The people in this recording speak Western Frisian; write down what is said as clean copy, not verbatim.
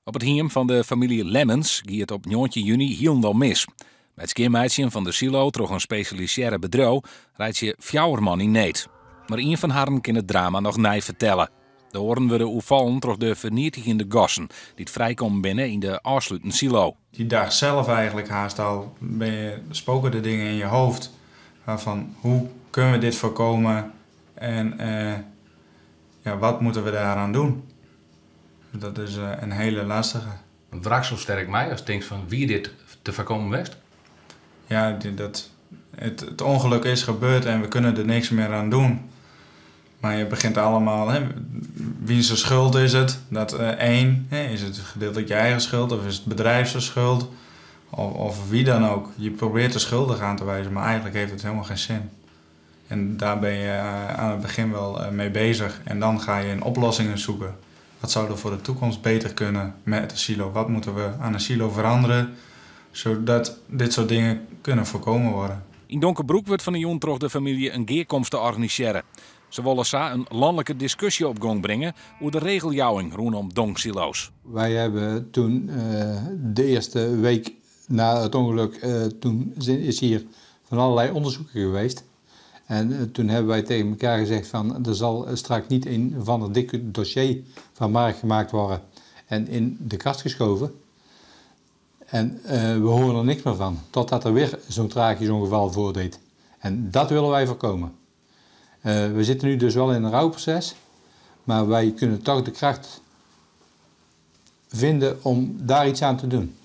Op it hiem fan de famylje Lemmens gie it op 19 juny hielendal mis. By it skjinmeitsjen fan de silo troch in spesjalisearre bedriuw reitsje fjouwer man yn need. Mar ien fan harren kin it drama noch neifertelle. De oaren wurde oerfallen troch de fernietigjende gassen dy't frijkommen binne yn de ôfsluten silo. Die dag zelf eigenlijk haast al ben je, spoken de dingen in je hoofd van hoe kunnen we dit voorkomen en ja, wat moeten we daaraan doen? Dat is een hele lastige. Wrakselst der ek mei ast tinkst fan wie dit te foarkommen west? Ja, dat, het ongeluk is gebeurd en we kunnen er niks meer aan doen. Maar je begint allemaal, hè, wie zijn schuld is het? Dat één, hè, is het gedeeltelijk je eigen schuld of is het bedrijf zijn schuld? Of wie dan ook. Je probeert de schuldig aan te wijzen, maar eigenlijk heeft het helemaal geen zin. En daar ben je aan het begin wel mee bezig. En dan ga je in oplossingen zoeken. Wat zou er voor de toekomst beter kunnen met de silo? Wat moeten we aan de silo veranderen, zodat dit soort dingen kunnen voorkomen worden? Yn Donkerbroek wurdt fan 'e jûn troch de famylje in gearkomste organisearre. Se wolle sa in lanlike diskusje op gong bringe oer de regeljouwing rûnom dongsilo's. Wij hebben toen de eerste week na het ongeluk, toen is hier van allerlei onderzoeken geweest. En toen hebben wij tegen elkaar gezegd van er zal straks niet een van een dik dossier van Mark gemaakt worden en in de kast geschoven. En we horen er niks meer van, totdat er weer zo'n tragisch ongeval voordeed. En dat willen wij voorkomen. We zitten nu dus wel in een rouwproces, maar wij kunnen toch de kracht vinden om daar iets aan te doen.